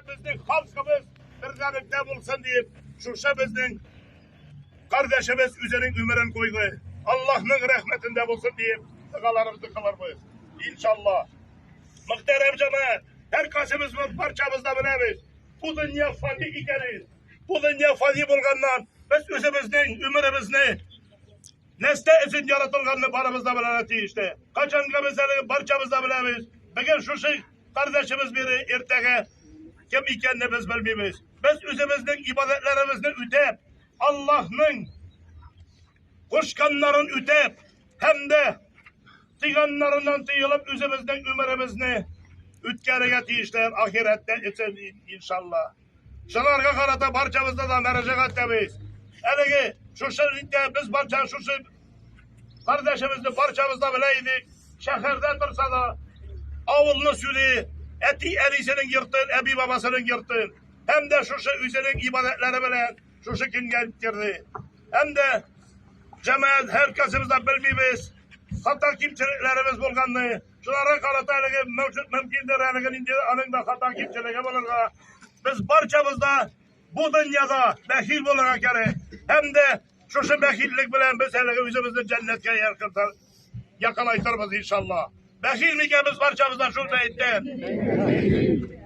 Безнең халкыбыз бердәмлектә булсын дип, шушы безнең кардәшебез үзенең өмерен куйды. Аллаһның рәхмәтендә булсын дип, догаларыбызны кылырбыз. Иншалла. Мөхтәрәм җәмәгать, һәркайсыбыз барчабыз да беләбез, бу дөнья фани икәнен. Бу дөнья фани булганнан без үзебезнең өмеребезне нәрсә өчен яратылганны барыбыз да белергә тиешле. Качанга без әле барчабыз да беләбез. Бүген шушы кардәшебез бире иртәгә кем икәнне без белмибез. Без үзебезнең ибадәтләребезне үтәп, Аллаһның кушканнарын үтәп һәм дә тыйганнарыннан тыелып үзебезнең өмеребезне үткәрергә тиешләр ахирәттә өчен иншалла. Шуларга карата барчабызда да мөрәҗәгать итәбез. Әлеге шушы итә без барча шушы кардәшебезне барчабыз да белә идек. Шәһәрдә торса да авылны сөйли, әти-әнисенең йортын, әби-бабасының йортын һәм дә шушы үзенең ибадәтләре белән шушы көнгә җиткерде. Һәм дә җәмәгать һәркайсыбыз да белмибез, хата кимчелекләребез булганны. Шуларга карата әлеге мәүҗүд мөмкиндер, әлеге нинди аның да хата кимчелеге булырга. Без барчабыз да бу дөньяда бәхил булырга кирәк. Һәм дә шушы бәхиллек белән без әлеге үзебезне җәннәткә якынайтырбыз иншалла. Бәхил микән без барчабыз да шул бәеттән?